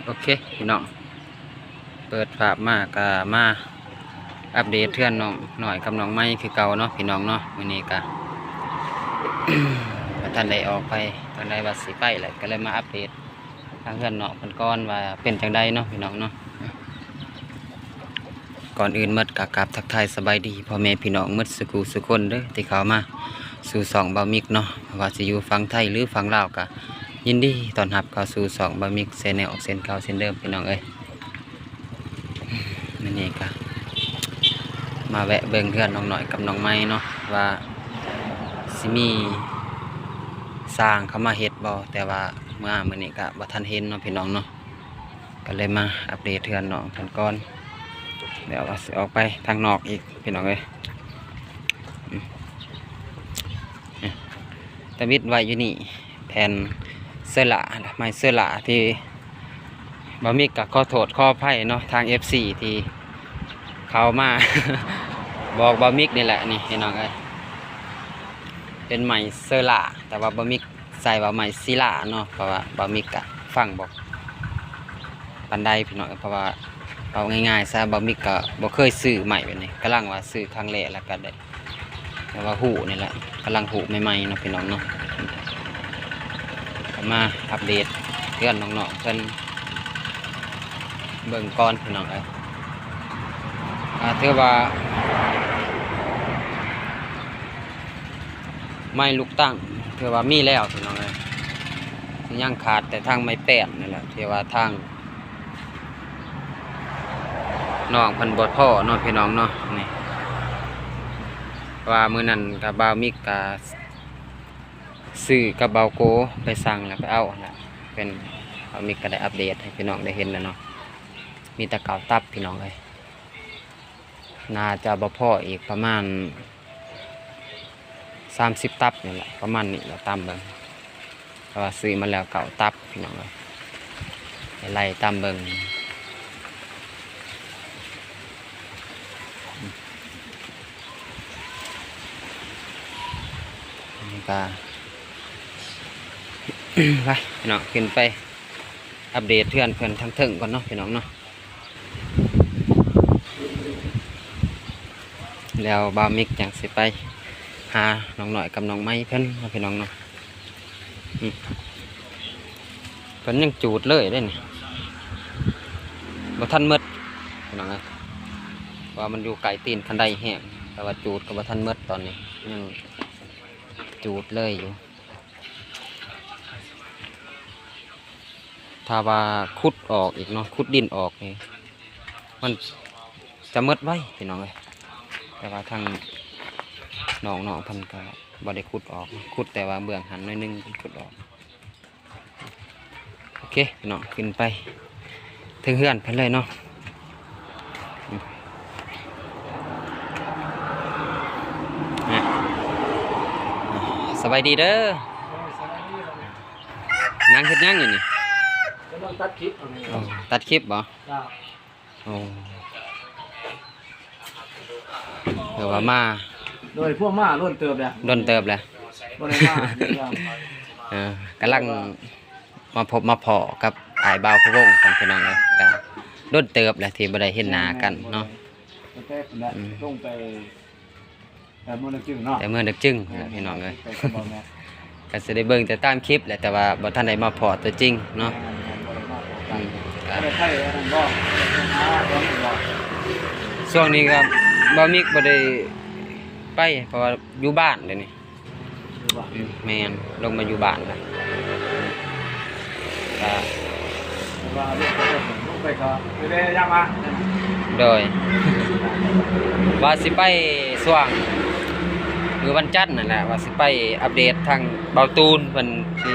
ໂອເຄພີ່ນ້ອງ ເປີດພາບມາກະມາອັບເດດເຮືອນນ້ອງນ້ອຍກັບນ້ອງໃໝ່ຄືເກົ່າເນາະພີ່ນ້ອງເນາະ. ມື້ນີ້ກະ ບໍ່ທັນໄດ້ອອກໄປທາງໃດ ວ່າຊິໄປແຫຼະ ກະເລີຍມາອັບເດດທາງເຮືອນນ້ອງເພິ່ນກ່ອນວ່າເປັນຈັ່ງໃດເນາະພີ່ນ້ອງເນາະ. ກ່ອນອື່ນໝົດກະກາບທັກທາຍສະບາຍດີພໍ່ແມ່ພີ່ນ້ອງໝົດສູ່ຄູ່ສູ່ຄົນເດີ ທີ່ເຂົ້າມາສູ່ຊ່ອງບ່າວມິກເນາະ. ບໍ່ວ່າຊິຢູ່ຝັ່ງໄທ ຫຼື ຝັ່ງລາວ ກະຍິນດີຕ້ອນຮັບເຂົ້າສູ່ຊ່ອງບ່າວມິກແຊນແນວເຊັ່ນເກົ່າເຊັ່ນເດີມພີ່ນ້ອງເອີຍ. ມື້ນີ້ກະມາແວະເບິ່ງເຮືອນນ້ອງນ້ອຍກັບນ້ອງໃໝ່ເນາະ ວ່າຊິມີຊ່າງເຂົ້າມາເຮັດບໍ່ ແຕ່ວ່າມາມື້ນີ້ກະບໍ່ທັນເຫັນເນາະພີ່ນ້ອງເນາະ. ກະເລີຍມາອັບເດດເຮືອນນ້ອງເພິ່ນກ່ອນ ແລ້ວວ່າຊິອອກໄປທາງນອກອີກພີ່ນ້ອງເອີຍ. ອືມ ອືມ ຕະວິດໄວ້ຢູ່ນີ້ ແຜ່ນເຊີລາ ໄມ້ເຊີລາທີ່ບ່າວມິກກະຂໍໂທດຂໍອະໄພເນາະ ທາງເອັຟຊີທີ່ເຂົາມາບອກບ່າວມິກນີ້ແຫຼະ ນີ້ພີ່ນ້ອງເອີຍ ເປັນໄມ້ເຊີລາ ແຕ່ວ່າບ່າວມິກ ໃສ່ວ່າໄມ້ສິລາເນາະ ເພາະວ່າບ່າວມິກກະຟັງບໍ່ປານໃດພີ່ນ້ອງ ເພາະວ່າເວົ້າງ່າຍໆຊະ ບ່າວມິກກະບໍ່ເຄີຍຊື້ໄມ້ແບບນີ້ ກຳລັງວ່າຊື້ຄັ້ງແລກ ແລ້ວກະໄດ້ ແຕ່ວ່າຮູ້ນີ້ແຫຼະ ກຳລັງຮູ້ໃໝ່ໆເນາະພີ່ນ້ອງເນາະ. ກະມາອັບເດດເຮືອນນ້ອງໆເພິ່ນເບິ່ງກ່ອນພີ່ນ້ອງເອີຍ. ກະຖືວ່າ ໄມ້ລູກຕັ້ງຖືວ່າມີແລ້ວພີ່ນ້ອງເອີຍ ຍັງຂາດແຕ່ທາງໄມ້ແປ້ນນີ້ແຫຼະ ທີ່ວ່າທາງນ້ອງເພິ່ນບໍ່ພໍ້ເນາະພີ່ນ້ອງເນາະ. ນີ້ ເພາະວ່າມື້ນັ້ນກະບ່າວມິກກະຊື້ກັບບ່າວໂກໄປສັ່ງແລ້ວໄປເອົາຫັ້ນແຫຼະ ເປັນ ບ່າວມິກກະໄດ້ອັບເດດໃຫ້ພີ່ນ້ອງໄດ້ເຫັນແລ້ວເນາະ. ມີແຕ່ເກົ້າຕັບພີ່ນ້ອງເອີຍ ໜ້າຈະບໍ່ພໍອີກປະມານສາມສິບຕັບນີ້ແຫຼະ ປະມານນີ້ແຫຼະ ຕາມເບິ່ງ ເພາະວ່າຊື້ມາແລ້ວເກົ້າຕັບພີ່ນ້ອງເອີຍ ໄລ່ຕາມເບິ່ງ. ນີ້ກະ ໄປພີ່ນ້ອງ ຂຶ້ນໄປອັບເດດເຮືອນເພິ່ນທາງເທິງກ່ອນເນາະພີ່ນ້ອງເນາະ. ແລ້ວບ່າວມິກຈັ່ງຊິໄປຫານ້ອງນ້ອຍກັບນ້ອງໃໝ່ເພິ່ນເນາະພີ່ນ້ອງເນາະ. ອືມ ເພິ່ນຍັງຈູດເລີຍເດ້ນີ້ ບໍ່ທັນໝົດພີ່ນ້ອງເອີຍ ເພາະວ່າມັນຢູ່ໃກ້ຕີນຄັນໄດແຮງ ແຕ່ວ່າຈູດກໍບໍ່ທັນໝົດ ຕອນນີ້ຍັງຈູດເລີຍຢູ່. ຖ້າວ່າຂຸດອອກອີກເນາະ ຂຸດດິນອອກນີ້ ມັນຈະໝົດໄວພີ່ນ້ອງເອີຍ ແຕ່ວ່າທາງນ້ອງໆເພິ່ນກະບໍ່ໄດ້ຂຸດອອກ ຂຸດແຕ່ວ່າເບື້ອງຫັ້ນໜ້ອຍໜຶ່ງ ຂຸດອອກ. ໂອເຄພີ່ນ້ອງ ຂຶ້ນໄປເທິງເຮືອນເພິ່ນເລີຍເນາະ. ສະບາຍດີເດີ ນັ່ງເຮັດຫຍັງຢູ່ນີ້? ກຳລັງຕັດຄລິບເອົານີ້. ໂອ້ ຕັດຄລິບບໍ່? ຈ້າ. ໂອ້ ຖືວ່າມາ ໂດຍພວກມາດົນເຕີບແລ້ວ ດົນເຕີບແລ້ວ ບໍ່ໄດ້ມາເທື່ອ. ເອີ ກຳລັງມາພົບມາພໍ້ກັບອ້າຍບ່າວພະວົງ ພີ່ນ້ອງເອີຍ ກະດົນເຕີບແລ້ວທີ່ບໍ່ໄດ້ເຫັນໜ້າກັນເນາະ. ແມ່ນໆ ບໍ່ໄດ້ ຕັ້ງແຕ່ພຸ້ນແຫຼະ ອືມ ລົງໄປ ແຕ່ເມືອງດອກຈຶງເນາະ ແຕ່ເມືອງດອກຈຶງພຸ້ນແຫຼະ ແມ່ນໆ ພີ່ນ້ອງເອີຍ ໄປກັບບ່າວແມັກ ກະຊິໄດ້ເບິ່ງແຕ່ຕາມຄລິບແຫຼະ ແຕ່ວ່າບໍ່ທັນໄດ້ມາພໍ້ຕົວຈິງເນາະ. ແມ່ນໆ ບໍ່ໄດ້ມາພໍ້ກັນ ອືມ ບໍ່ໄດ້ໄປອັນນັ້ນບໍ່ ໄປຫາບ່າວມິກບໍ່? ຊ່ວງນີ້ກະບ່າວມິກບໍ່ໄດ້ໄປ ເພາະວ່າຢູ່ບ້ານດຽວນີ້. ຢູ່ບ້ານ ອືມ ແມ່ນ ລົງມາຢູ່ບ້ານລະ ກະ ວ່າລົງໄປກໍໄປແວ່ຢາມມາ ໂດຍ ວ່າຊິໄປຊ່ວງມື້ວັນຈັນນັ້ນແຫຼະ ວ່າຊິໄປອັບເດດທາງບ່າວຕູນເພິ່ນຊິ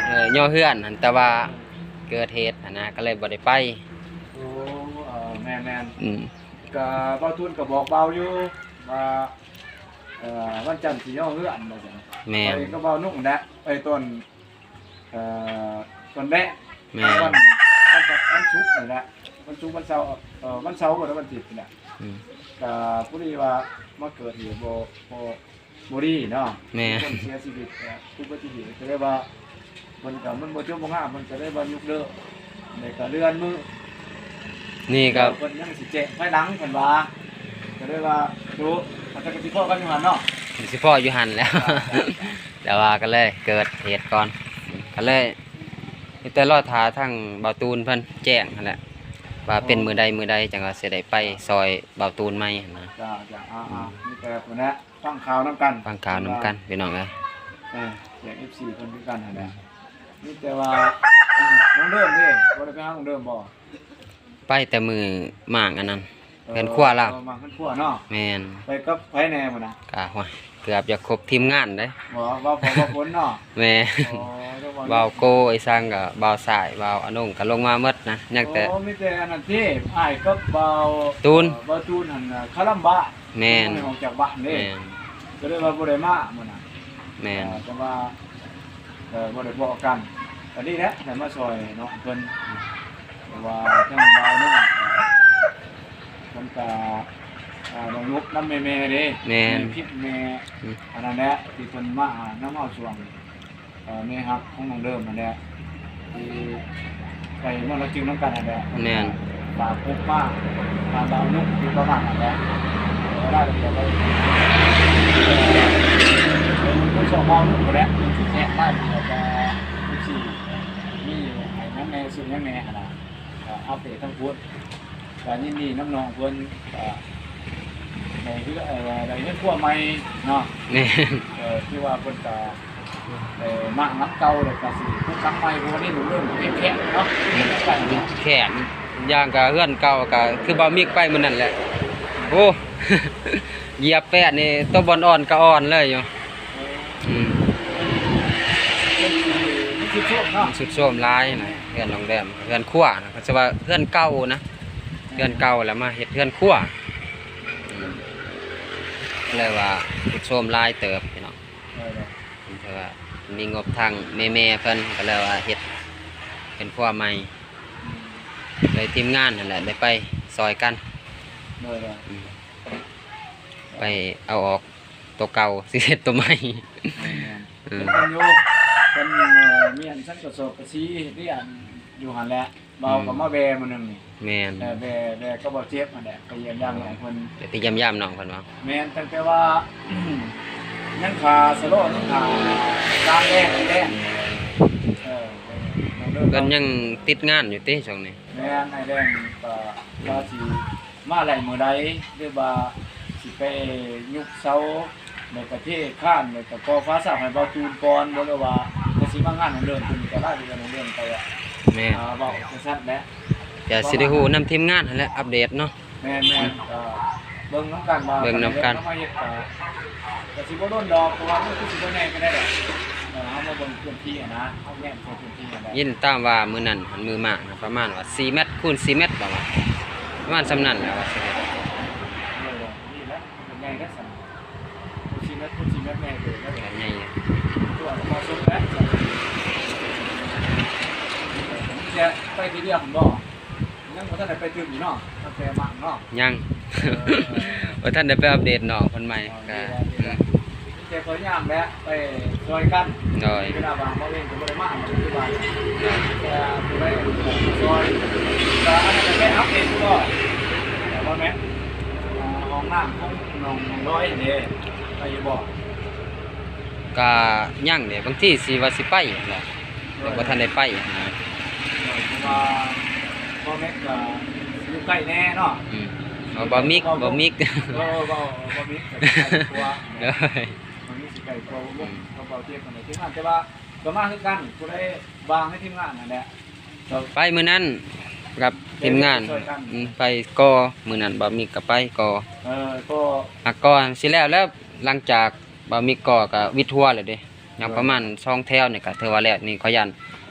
ເອີ ຍໍເຮືອນຫັ້ນ ແຕ່ວ່າເກີດເຫດຫັ້ນນະ ກະເລີຍບໍ່ໄດ້ໄປ. ໂອ້ ເອີ ແມ່ນໆ ອືມ ກະບ່າວຕູນກະບອກບ່າວຢູ່ວ່າ ເອີ ວັນຈັນຊິຍໍເຮືອນວ່າຊັ້ນ. ແມ່ນ ຂ້ອຍກັບບ່າວນຸ່ງແຫຼະ ໄປຕອນ ເອີ ຕອນແລງ ແມ່ນ ວັນ ວັນ ວັນສຸກນີ້ແຫຼະ ວັນສຸກ ວັນເສົາ ເອີ ວັນເສົາບໍ່ໄດ້ ວັນອາທິດນີ້ແຫຼະ ອືມ ກະພໍດີວ່າມາເກີດເຫດບໍ່ ບໍ່ ບໍ່ດີເນາະ ແມ່ນ ມີຄົນເສຍຊີວິດ ອຸບັດຕິເຫດ ກະເລີຍວ່າ ເພິ່ນກະ ມັນບໍ່ຈົບບໍ່ງາມ ເພິ່ນກະເລີຍວ່າຍົກເລີກ ແລ້ວກໍເລື່ອນມື້ ນີ້ກໍ ແລ້ວເພິ່ນຍັງຊິແຈ້ງພາຍຫຼັງເພິ່ນວ່າ ກໍເລີຍວ່າ ໂຕ ອາດຈະກະຊິພໍ້ກັນຢູ່ຫັ້ນເນາະ ຊິພໍ້ຢູ່ຫັ້ນແຫຼ້ວ ແຕ່ວ່າກໍເລີຍເກີດເຫດກ່ອນ ກໍເລີຍມີແຕ່ລໍຖ້າທາງບ່າວຕູນເພິ່ນແຈ້ງຫັ້ນແຫຼະ ວ່າເປັນມື້ໃດມື້ໃດ ຈັ່ງວ່າຊິໄດ້ໄປຊ່ອຍບ່າວຕູນໃໝ່ຫັ້ນນະ ຈ້າ ຈ້າ ອ່າ ອືມ ມີແຕ່ພຸ້ນແຫຼະ ຟັງຂ່າວນຳກັນ ຟັງຂ່າວນຳກັນ ພີ່ນ້ອງເອີຍ ເອີ ແຈ້ງເອັຟຊີເພິ່ນຄືກັນຫັ້ນແຫຼະ ອືມ ມີແຕ່ວ່າ ນ້ອງເດີມເດ້ ບໍ່ໄດ້ໄປຫານ້ອງເດີມບໍ່? ໄປແຕ່ມື້ມ້າງອັນນັ້ນ ເອີ ເຮືອນຄົວລາວ ເອີ ມ້າງເຮືອນຄົວເນາະ ແມ່ນ ໄປກັບໃຜແດ່ມື້ນັ້ນ? ກະ ໂອ້ຍ ເກືອບຈະຄົບທີມງານເດ້ ບໍ່ ເວົ້າ ເວົ້າ ເວົ້າຝົນເນາະ ແມ່ນ ໂອ້ ເວົ້າໂກ ໄອ້ສັງກະ ບ່າວສາຍ ບ່າວອານົງກະລົງມາໝົດນະ ຍັງແຕ່ ໂອ້ ມີແຕ່ອັນນັ້ນຕິ ອ້າຍກັບບ່າວ ຕູນ ເອີ ບ່າວຕູນຫັ້ນນະ ຄາລຳບະ ແມ່ນ ອອກຈາກບ້ານເດ້ ແມ່ນ ກໍເລີຍວ່າບໍ່ໄດ້ມາມື້ນັ້ນ ແມ່ນ ເອີ ແຕ່ວ່າ ເອີ ບໍ່ໄດ້ເວົ້າກັນ ກໍດີແຫຼະ ໄດ້ມາຊ່ອຍນ້ອງເພິ່ນ ເພາະວ່າທາງບ່າວນ້ອງ ເອີ ເພິ່ນກໍ ເອີ ໄດ້ຍົກນຳແມ່ໆເດ້ ແມ່ນ ແມ່ພິມແມ່ ອືມ ອັນນັ້ນແຫຼະ ທີ່ເພິ່ນມາຫານຳເຮົາຊ່ວງ ເອີ ແມ່ຮັກຂອງນ້ອງເດີມຫັ້ນແຫຼະ ທີ່ໄປເມືອງລະຈິງນຳກັນຫັ້ນແຫຼະ ແມ່ນ ຝາກປົກປ້າ ຫາບ່າວນຸກຢູ່ປະມານນັ້ນແຫຼະ ເວລາເພິ່ນໄປ ເອີ ເພິ່ນ ເພິ່ນສົ່ງບ່າວນຸກພຸ້ນແຫຼະ ເພິ່ນຊິແຈ້ງລາຍລະອຽດວ່າ ເອັຟຊີ ມີໃຫ້ຫຍັງແດ່ ຊື້ຫຍັງແດ່ຫັ້ນນະ ກໍອັບເດດທາງພຸ້ນ ກໍຍິນດີນຳນ້ອງເພິ່ນ ກໍໄດ້ເຮືອນ ເອີ ໄດ້ເຮືອນຄົວໃໝ່ເນາະ ແມ່ນ ເອີ ຖືວ່າເພິ່ນກໍ ເອີ ມ້າງຫຼັງເກົ່າ ແລ້ວກໍຊິປຸກຫຼັງໃໝ່ ເພາະວ່ານີ້ເລີ່ມແຄບໆເນາະ ແຄບ ຢ່າງກໍເຮືອນເກົ່າກໍຄືບ່າວມິກໄປມື້ນັ້ນແຫຼະ ໂອ້ ຢຽບແປ້ນນີ້ ຕົວບ່ອນອ່ອນກໍອ່ອນເລີຍຢູ່ ເອີ ອືມ ມັນຊຸດໂຊມເນາະ ມັນຊຸດໂຊມຫຼາຍນະ ເຮືອນໂຮງແຮມ ເຮືອນຄົວນະ ເຂົາເອີ້ນວ່າເຮືອນເກົ່ານະ ເຮືອນເກົ່າແລ້ວມາເຮັດເຮືອນຄົວ ອືມ ກໍເລີຍວ່າຊຸດໂຊມຫຼາຍເຕີບພີ່ນ້ອງ ເອີ ເພາະວ່າມີງົບທາງແມ່ໆເພິ່ນ ກໍເລີຍວ່າເຮັດເປັນຄົວໃໝ່ ອືມ ໂດຍທີມງານຫັ້ນແຫຼະ ໄດ້ໄປຊ່ອຍກັນ ໂດຍ ອືມ ໄປເອົາອອກໂຕເກົ່າ ຊິເຮັດໂຕໃໝ່ ແມ່ນໆ ອືມ ເພິ່ນຢູ່ ເພິ່ນ ເອີ ມີອັນຊັ້ນກະສອບກະສີ ເຮັດວຽກຢູ່ຫັ້ນແຫຼະ ບ່າວກໍມາແວ່ມື້ໜຶ່ງນີ້ ແມ່ນ ເອີ ແວ່ ແວ່ກັບບ່າວເຈັບຫັ້ນແຫຼະ ໄປຢ້ຽມຢາມນ້ອງເພິ່ນ ໄປຢ້ຽມຢາມນ້ອງເພິ່ນບໍ່? ແມ່ນ ຕັ້ງແຕ່ວ່າ ຍັງຄາສະຫຼໍ ຍັງຄາກາງແດງແດງ ເອີ ເພິ່ນຍັງຕິດງານຢູ່ຕິຊ່ວງນີ້? ແມ່ນ ອ້າຍແດງກໍວ່າຊິມາໄດ້ມື້ໃດ ຫຼືວ່າຊິໄປຍຸກເສົາ ແລ້ວກໍເທຄານ ແລ້ວກໍກໍ່ຝາເສົາໃຫ້ບ່າວຕູນກ່ອນບໍ່ ຫຼືວ່າຈະຊິມາງານຂອງເລື່ອງເພິ່ນກໍໄດ້ ເລື່ອງຂອງເລື່ອງໄປ ແມ່ນ ອ່າ ເວົ້າຈັ່ງຊັ້ນແຫຼະ ກໍຊິໄດ້ຮູ້ນຳທີມງານຫັ້ນແຫຼະ ອັບເດດເນາະ ແມ່ນໆ ກໍເບິ່ງນຳກັນວ່າ ເບິ່ງນຳກັນ ເຮົາມາເຮັດກໍ ກໍຊິບໍ່ດົນດອກ ເພາະວ່າມັນຄືຊິບໍ່ໃຫຍ່ປານໃດດອກ ເອີ ເຮົາມາເບິ່ງພື້ນທີ່ຫັ້ນນະ ເຮົາແນມໃສ່ພື້ນທີ່ຫັ້ນແຫຼະ ຍິນຕາມວ່າມື້ນັ້ນຫັ້ນ ມື້ມ້າງຫັ້ນ ປະມານວ່າສີ່ແມັດຄູນສີ່ແມັດ ປະມານ ປະມານສ່ຳນັ້ນແຫຼະວ່າຊິເຮັດ ເອີ ນີ້ແຫຼະ ມັນກໍໃຫຍ່ແລ້ວຊັ້ນ ສີ່ແມັດຄູນສີ່ແມັດ ໃຫຍ່ເຕີບແລ້ວ ໃຫຍ່ ຕົວເໝາະສົມແລ້ວ ຈະໄປທີດຽວພຸ້ນບໍ່? ຍັງບໍ່ທັນໄດ້ໄປຕື່ມອີກເນາະ ຕັ້ງແຕ່ໝາກເນາະ ຍັງ ເອີ ບໍ່ທັນໄດ້ໄປອັບເດດນ້ອງເພິ່ນໃໝ່ ອໍ ກໍ ດີແລ້ວ ດີແລ້ວ ອືມ ມີແຕ່ພະຍາຍາມແຫຼະ ໄປຊ່ອຍກັນ ໂດຍ ເວລາວ່າງເຮົາເອງກໍບໍ່ໄດ້ມາ ມັນຄືວ່າ ແຕ່ຜູ້ໃດຊ່ອຍ ກໍອັນນັ້ນກໍໄປອັບເດດຢູ່ບໍ່ ແຕ່ວ່າແມ່ນ ອ່າ ຫ້ອງນ້ຳຂອງນ້ອງ ນ້ອງລອຍເດ້ ໄປຢູ່ບໍ່? ກະຍັງເດ້ ບາງທີຊິວ່າຊິໄປແຫຼະ ແຕ່ບໍ່ທັນໄດ້ໄປນະ ໂດຍ ເພາະວ່າບ່າວແມັກກະຢູ່ໃກ້ແດ່ເນາະ ອືມ ເວົ້າບ່າວມິກ ເວົ້າ ເວົ້າບ່າວມິກ ເອີ ເວົ້າ ເວົ້າບ່າວມິກກະຢູ່ໃກ້ກວ່າ ໂດຍ ບ່າວມິກຊິໃກ້ກວ່າ ອືມ ກັບບ່າວເຈັບຫັ້ນແຫຼະ ທີມງານ ແຕ່ວ່າກໍມາຄືກັນ ຜູ້ໃດວ່າງໃນທີມງານຫັ້ນແຫຼະ ໄປມື້ນັ້ນກັບທີມງານ ໄປຊ່ອຍກັນ ອືມ ໄປກໍມື້ນັ້ນບ່າວມິກກໍໄປກໍ ເອີ ກໍ ອ່ະ ກໍຊິແລ້ວແລ້ວ ຫຼັງຈາກ ບ່າວມິກກໍ ກໍວິດຫົວແລ້ວເດ້ ຍັງປະມານສອງແຖວນີ້ກໍຖືວ່າແລ້ວ ນີ້ຂໍຢ້ານ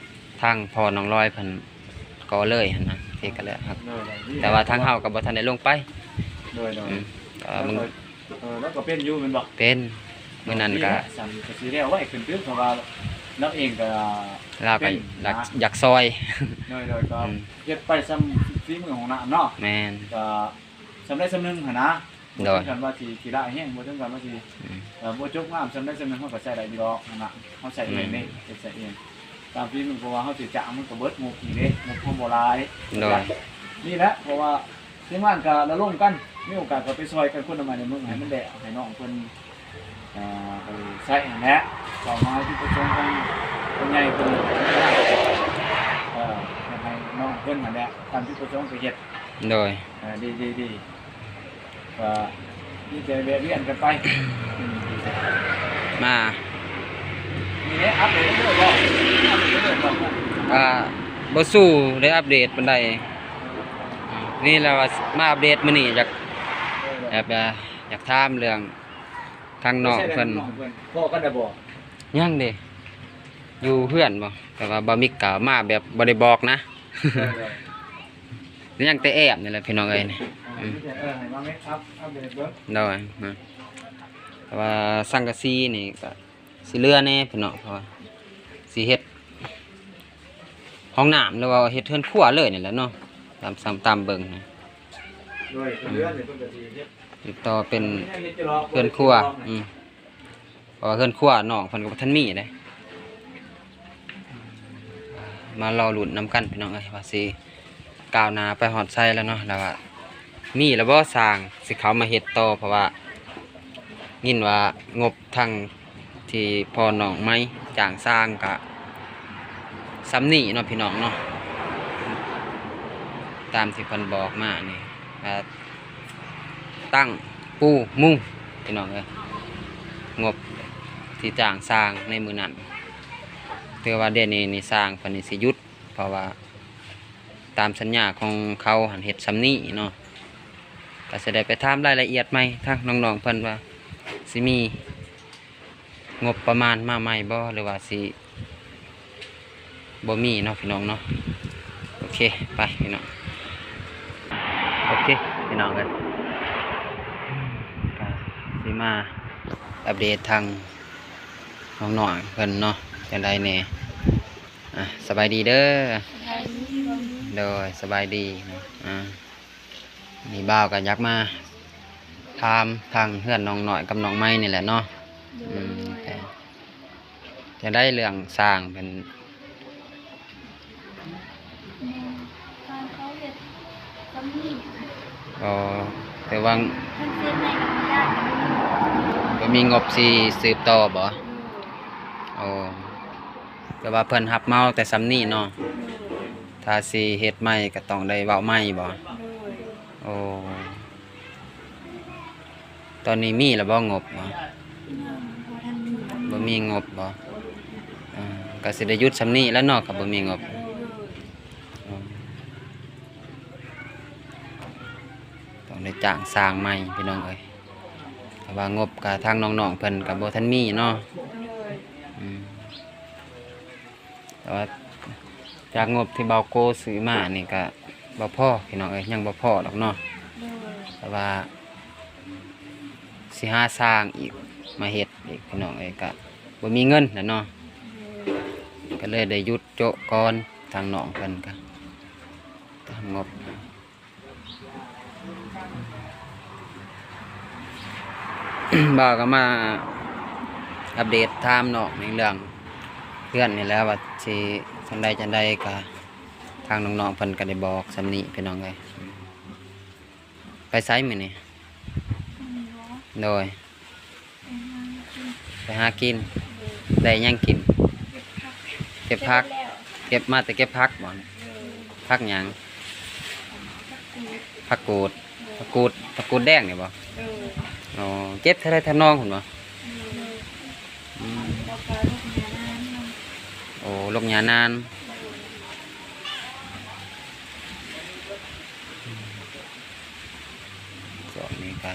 ທາງພໍ່ນ້ອງລອຍເພິ່ນກໍເລີຍຫັ້ນນະ ທີ່ກໍແລ້ວ ໂດຍໆ ແຕ່ວ່າທາງເຮົາກໍບໍ່ທັນໄດ້ລົງໄປ ໂດຍໆ ອືມ ເອີ ແລ້ວກໍເປັນຢູ່ແມ່ນບໍ່? ເປັນ ມື້ນັ້ນກໍ ກໍຊິແລ້ວໄວຂຶ້ນຕື່ມ ເພາະວ່າລາວເອງກໍ ລາວກໍ ເປັນ ຢາກ ນະ ຢາກຊ່ອຍ ໂດຍໆ ກໍ ອືມ ເຮັດໄປສ່ຳຝີມືຂອງນາເນາະ ແມ່ນ ກໍສ່ຳໃດສ່ຳໜຶ່ງຫັ້ນນະ ໂດຍ ບໍ່ເຖິງກັນວ່າຊິຂີ້ຮ້າຍແຮງ ບໍ່ເຖິງກັນວ່າຊິ ອືມ ເອີ ບໍ່ຈົບງາມສ່ຳໃດສ່ຳໜຶ່ງ ເຮົາກໍໃຊ້ໄດ້ຢູ່ດອກຫັ້ນນະ ເຮົາໃຊ້ເອງເດ້ ແມ່ນ ເຮັດໃຊ້ເອງ ຕາມຝີມື ເພາະວ່າເຮົາຊິຈ້າງມັນກໍເບິດງົບອີກເດ້ ງົບເຮົາບໍ່ຫຼາຍ. ໂດຍ ນີ້ແຫຼະ ເພາະວ່າທີມງານກໍລະດົມກັນ ມີໂອກາດກໍໄປຊ່ອຍກັນຄົນລະໄມ້ລະມືໃຫ້ມັນແລ້ວ ໃຫ້ນ້ອງເພິ່ນ ອ່າ ໄປໃຊ້ຫັ້ນແຫຼະ ເປົ້າໝາຍຈຸດປະສົງຂອງຜູ້ໃຫຍ່ເພິ່ນ ເອີ ຢາກໃຫ້ນ້ອງເພິ່ນຫັ້ນແຫຼະ ຕາມຈຸດປະສົງໄປເຮັດ. ໂດຍ ເອີ ດີໆໆ ກໍມີແຕ່ແວະວຽນກັນໄປ ມາ ມີແນວອັບເດດເລີຍບໍ່? ອັບເດດເລີຍບໍ່? ອ່າ ບໍ່ສູ້ໄດ້ອັບເດດປານໃດ ນີ້ແຫຼະວ່າມາອັບເດດມື້ນີ້ ຢາກ ແບບ ຢາກຖາມເລື່ອງທາງນ້ອງເພິ່ນ ພໍ້ກັນແລ້ວບໍ່? ຍັງເດ້ ຢູ່ເຮືອນບໍ່ ແຕ່ວ່າບ່າວມິກກໍມາແບບບໍ່ໄດ້ບອກນະ ຍັງແຕ່ແອບນີ້ແຫຼະພີ່ນ້ອງເອີຍ ອືມ ເອີ ໃຫ້ມາເມັດອັບ ອັບເດດເບິ່ງ ໂດຍ ນະ ແຕ່ວ່າສັງກະສີນີ້ກໍຊິເຫຼືອແດ່ພີ່ນ້ອງ ເພາະວ່າຊິເຮັດຫ້ອງນ້ຳ ຫຼືວ່າເຮັດເຮືອນຄົວເລີຍນີ້ແຫຼະເນາະ ຕາມ ຕາມເບິ່ງນະ ໂດຍ ເຮືອນນີ້ເພິ່ນກໍຊິເຮັດ ຕິດຕໍ່ເປັນເຮືອນຄົວ ອືມ ເພາະວ່າເຮືອນຄົວນ້ອງເພິ່ນກໍບໍ່ທັນມີເດ້ ມາລໍລຸ້ນນຳກັນພີ່ນ້ອງເອີຍ ວ່າຊິກ້າວໜ້າໄປຮອດໃສແລ້ວເນາະ ແລ້ວວ່າມີແລ້ວບໍ່ຊ່າງຊິເຂົ້າມາເຮັດຕໍ່ ເພາະວ່າຍິນວ່າງົບທາງທີ່ພໍ່ນ້ອງໄມຈ້າງຊ່າງກະສ່ຳນີ້ເນາະພີ່ນ້ອງເນາະ ຕາມທີ່ເພິ່ນບອກມານີ້ ອ່າ ຕັ້ງປູມຸງພີ່ນ້ອງເອີຍ ງົບທີ່ຈ້າງຊ່າງໃນມື້ນັ້ນ ຖືວ່າດຽວນີ້ນີ້ຊ່າງເພິ່ນນີ້ຊິຢຸດ ເພາະວ່າຕາມສັນຍາຂອງເຂົາຫັ້ນເຮັດສ່ຳນີ້ເນາະ ກໍຊິໄດ້ໄປຖາມລາຍລະອຽດໃໝ່ທາງນ້ອງໆເພິ່ນວ່າຊິມີ ງົບປະມານມາໃໝ່ບໍ່ ຫຼືວ່າຊິບໍ່ມີເນາະພີ່ນ້ອງເນາະ ໂອເຄ ໄປພີ່ນ້ອງ ໂອເຄພີ່ນ້ອງເອີຍ ກໍຊິມາອັບເດດທາງນ້ອງໆເພິ່ນເນາະ ຈັ່ງໃດແດ່ ອ່າ ສະບາຍດີເດີ ສະບາຍດີ ໂດຍ ສະບາຍດີເນາະ ອ່າ ນີ້ບ່າວກໍຢາກມາຖາມທາງເຮືອນນ້ອງນ້ອຍກັບນ້ອງໃໝ່ນີ້ແຫຼະເນາະ ໂດຍ ອືມ ແຕ່ຈັ່ງໃດເລື່ອງສ້າງເພິ່ນ ແມ່ນ ທາງເຂົາເຮັດສ່ຳນີ້ ອໍ ແຕ່ວ່າ ຄັນເຊັນໃຫ້ກັນຍາກ ບໍ່ມີງົບຊິສືບຕໍ່ບໍ່? ໂດຍ ອໍ ແຕ່ວ່າເພິ່ນຮັບເໝົາແຕ່ສ່ຳນີ້ເນາະ ໂດຍ ຖ້າຊິເຮັດໃໝ່ກໍຕ້ອງໄດ້ເວົ້າໃໝ່ບໍ່? ໂດຍ ໂອ້ ຕອນນີ້ມີແລ້ວບໍ່ງົບບໍ່? ຍັງບໍ່ທັນມີ ບໍ່ມີງົບບໍ່? ເອີ ກໍຊິໄດ້ຢຸດສ່ຳນີ້ແຫຼະເນາະ ກໍບໍ່ມີງົບ ໂດຍ ອໍ ຕ້ອງໄດ້ຈ້າງຊ່າງໃໝ່ພີ່ນ້ອງເອີຍ ແຕ່ວ່າງົບກະທາງນ້ອງໆເພິ່ນກະບໍ່ທັນມີເນາະ ໂດຍ ອືມ ແຕ່ວ່າຈາກງົບທີ່ບ່າວໂກຊື້ມານີ້ກະບໍ່ພໍພີ່ນ້ອງເອີຍ ຍັງບໍ່ພໍດອກເນາະ ໂດຍ ແຕ່ວ່າຊິຫາຊ່າງອີກມາເຮັດອີກພີ່ນ້ອງເອີຍ ກະບໍ່ມີເງິນແຫຼະເນາະ ໂດຍ ກະເລີຍໄດ້ຢຸດໂຈະກ່ອນ ທາງນ້ອງເພິ່ນກະຕາມງົບ. ບ່າວກໍມາອັບເດດຖາມນ້ອງໃນເລື່ອງເຮືອນນີ້ແຫຼະ ວ່າຊິຈັ່ງໃດຈັ່ງໃດ ກໍທາງນ້ອງໆເພິ່ນກໍໄດ້ບອກສ່ຳນີ້ພີ່ນ້ອງເອີຍ ໄປໃສມື້ນີ້? ມື້ນີ້ຫວາ? ໂດຍ ໄປຫາກິນ ໄປຫາກິນ ໂດຍ ໄດ້ຫຍັງກິນ? ເກັບຜັກ ເກັບມາແຕ່ເກັບຜັກບໍ່? ໂດຍ ຜັກຫຍັງ? ຜັກກູດ ຜັກກູດ ຜັກກູດ ຜັກກູດແດງນີ້ບໍ່? ໂດຍ ອໍ ເກັບແຖວໃດ ແຖວໜອງພຸ້ນບໍ່? ໂດຍ ອືມ ແລ້ວກໍລົກຫຍ້ານານ ໂອ້ ລົກຫຍ້ານານ ໂດຍ ອືມ ຊ່ວງນີ້ກໍ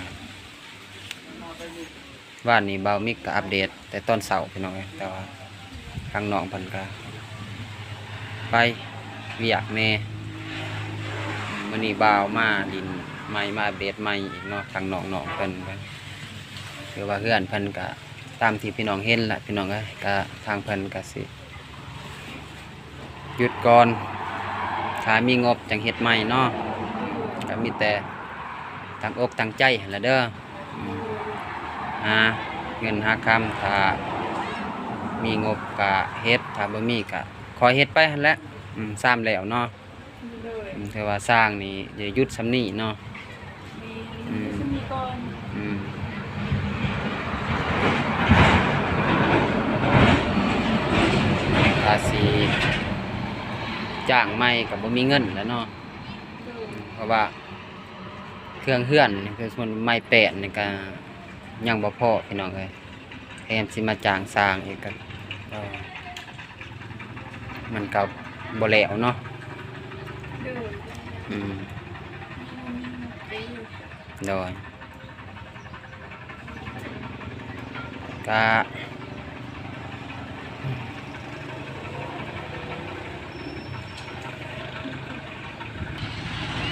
ວານນີ້ບ່າວມິກກໍອັບເດດແຕ່ຕອນເຊົ້າພີ່ນ້ອງເອີຍ ແຕ່ວ່າທາງນ້ອງເພິ່ນກໍໄປວຽກແດ່ ມື້ນີ້ບ່າວມາຫຼິ້ນໃໝ່ ມາອັບເດດໃໝ່ອີກເນາະ ທາງນ້ອງໆເພິ່ນກໍ ຄືວ່າເຮືອນເພິ່ນກໍຕາມທີ່ພີ່ນ້ອງເຫັນລະ ພີ່ນ້ອງເອີຍ ກໍທາງເພິ່ນກໍຊິ ຢຸດກ່ອນ ຖ້າມີງົບຈັ່ງເຮັດໃໝ່ເນາະ ກໍມີແຕ່ຕັ້ງອົກຕັ້ງໃຈຫັ້ນລະເດີ ອືມ ຫາເງິນຫາຄຳ ຖ້າມີງົບກະເຮັດ ຖ້າບໍ່ມີກະ ຄ່ອຍເຮັດໄປຫັ້ນແຫຼະ. ອືມ ຊ້ຳແລ້ວເນາະ. ໂດຍ ອືມ ຖືວ່າສ້າງນີ້ຢ່າຢຸດສ່ຳນີ້ເນາະ. ແມ່ນ ອືມ ຢຸດສ່ຳນີ້ກ່ອນ. ອືມ ຖ້າຊິຈ້າງໃໝ່ກໍບໍ່ມີເງິນແລ້ວເນາະ. ໂດຍ ເພາະວ່າເຄື່ອງເຮືອນ ຄືສົມມຸດໄມ້ແປ້ນນີ້ກໍຍັງບໍ່ພໍ ພີ່ນ້ອງເອີຍ. ແຖມຊິມາຈ້າງສ້າງອີກກໍ ກໍມັນກໍບໍ່ແລ້ວເນາະ. ໂດຍ ອືມ ໂດຍ ກະ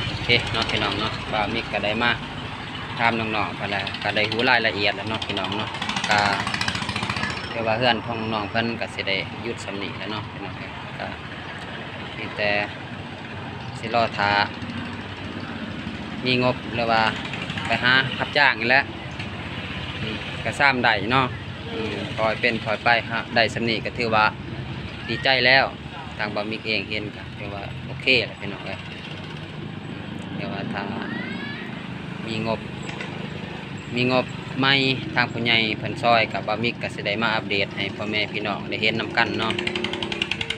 ໂອເຄເນາະ ພີ່ນ້ອງເນາະ, ບ່າວມິກກໍໄດ້ມາຖາມນ້ອງໆ ເພິ່ນແລ້ວ ກໍໄດ້ຮູ້ລາຍລະອຽດແລ້ວເນາະ ພີ່ນ້ອງເນາະ. ກໍຖືວ່າເຮືອນຂອງນ້ອງເພິ່ນກໍຊິໄດ້ຢຸດສ່ຳນີ້ແລ້ວເນາະ ພີ່ນ້ອງເອີຍ. ກໍມີແຕ່ຊິລໍຖ້າມີງົບ ຫຼືວ່າໄປຫາຮັບຈ້າງນີ້ແຫຼະ ກໍຊ້ຳໄດ້ເນາະ. ອືມ ຄ່ອຍເປັນຄ່ອຍໄປ ຫາໄດ້ສ່ຳນີ້ກໍຖືວ່າດີໃຈແລ້ວ. ທາງບ່າວມິກເອງເຫັນກໍຖືວ່າໂອເຄແລ້ວ ພີ່ນ້ອງເອີຍ. ແຕ່ວ່າຖ້າມີງົບ ມີງົບໃໝ່ ທາງຜູ້ໃຫຍ່ເພິ່ນຊ່ອຍ ກໍບ່າວມິກກໍຊິໄດ້ມາອັບເດດໃຫ້ພໍ່ແມ່ພີ່ນ້ອງໄດ້ເຫັນນຳກັນເນາະ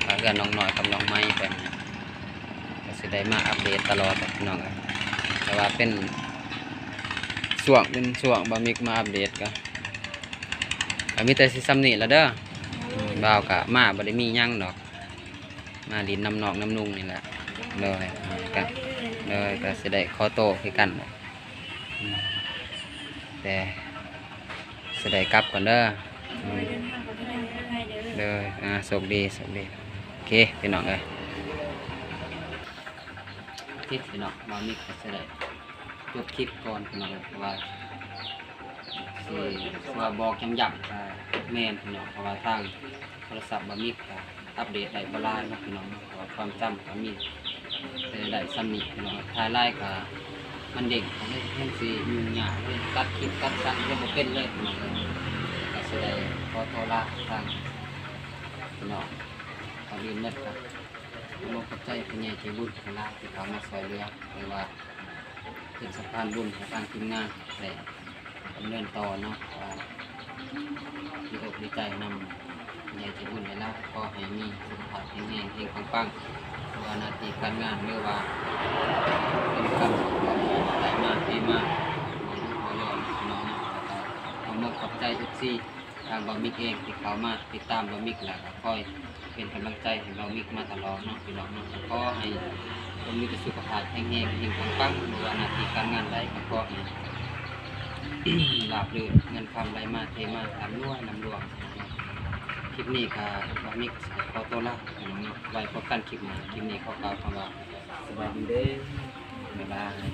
ວ່າເຮືອນນ້ອງນ້ອຍກັບນ້ອງໃໝ່ເພິ່ນ ກໍຊິໄດ້ມາອັບເດດຕະຫຼອດ ພີ່ນ້ອງເອີຍ. ແຕ່ວ່າເປັນຊ່ວງເປັນຊ່ວງ ບ່າວມິກມາອັບເດດ ກໍ ກໍມີແຕ່ຊິສ່ຳນີ້ລະເດີ. ບ່າວກໍມາບໍ່ໄດ້ມີຫຍັງດອກ ມາຫຼິ້ນນຳນ້ອງນຳລຸງນີ້ແຫຼະ. ໂດຍ ກໍ ໂດຍ ກໍຊິໄດ້ຂໍໂຕຄືກັນ ແຕ່ຊິໄດ້ກັບກ່ອນເດີ. ໂດຍ ເດີນທາງປອດໄພເດີ. ໂດຍ ອ່າ ໂຊກດີ ໂຊກດີ. ໂອເຄ ພີ່ນ້ອງເອີຍ ໂອເຄ ພີ່ນ້ອງ ບ່າວມິກກໍຊິໄດ້ຈົບຄລິບກ່ອນ ພີ່ນ້ອງເອີຍ ເພາະວ່າຊິ ຊິວ່າບອກຢ້ຳໆ ກໍແມ່ນ ພີ່ນ້ອງ ເພາະວ່າທາງໂທລະສັບບ່າວມິກກໍອັບເດດໄດ້ບໍ່ຫຼາຍເນາະ ພີ່ນ້ອງເນາະ ເພາະວ່າຄວາມຈຳກໍມີແຕ່ໄດ້ສ່ຳນີ້ ພີ່ນ້ອງ. ຖ່າຍຫຼາຍກໍມັນເດ້ງ ກໍເລີຍແຮ່ງຊິຫຍຸ້ງຍາກ ເລີຍຕັດຄລິບຕັດສັນເລີຍບໍ່ເປັນເລີຍ ພີ່ນ້ອງເອີຍ. ກໍຊິໄດ້ຂໍໂຕລາທາງ ພີ່ນ້ອງ ກ່ອນອື່ນໝົດກໍຂໍຂອບໃຈຜູ້ໃຫຍ່ໃຈບຸນທັງຫຼາຍທີ່ເຂົ້າມາຊ່ວຍເຫຼືອ ຫຼືວ່າເປັນສະພານບຸນໃຫ້ທາງທີມງານໄດ້ດຳເນີນຕໍ່ເນາະ. ກໍດີອົກດີໃຈນຳຜູ້ໃຫຍ່ໃຈບຸນຫຼາຍໆ. ຂໍໃຫ້ມີສຸຂະພາບແຂງແຮງເຮັງປັງໆ ບໍ່ວ່າໜ້າທີ່ການງານ ຫຼືວ່າເປັນການໄດ້ມາເທມາ ບໍ່ຢຸດບໍ່ຢ່ອນ ພີ່ນ້ອງເນາະ. ແລ້ວກໍຂໍຂອບໃຈ ເອັຟຊີ ທາງບ່າວມິກເອງທີ່ເຂົ້າມາຕິດຕາມບ່າວມິກ ແລ້ວກໍຄອຍເປັນກຳລັງໃຈໃຫ້ບ່າວມິກມາຕະຫຼອດເນາະ ພີ່ນ້ອງເນາະ. ກໍຂໍໃຫ້ບ່າວມິກມີແຕ່ສຸຂະພາບແຂງແຮງ ເຮັງໆ ປັງໆ ບໍ່ວ່າໜ້າທີ່ການງານໃດ ກໍຂໍໃຫ້ລາບລື່ນ ເງິນຄຳໄຫຼມາເທມາ ລ່ຳລວຍ ລ່ຳລວຍ. ຄລິບນີ້ກໍບ່າວມິກຂໍໂຕລາ ພີ່ນ້ອງເນາະ, ໄວ້ພົບກັນຄລິບໜ້າ. ຄລິບນີ້ຂໍກ່າວຄຳວ່າ ສະບາຍດີເດີ ບາຍບາຍ.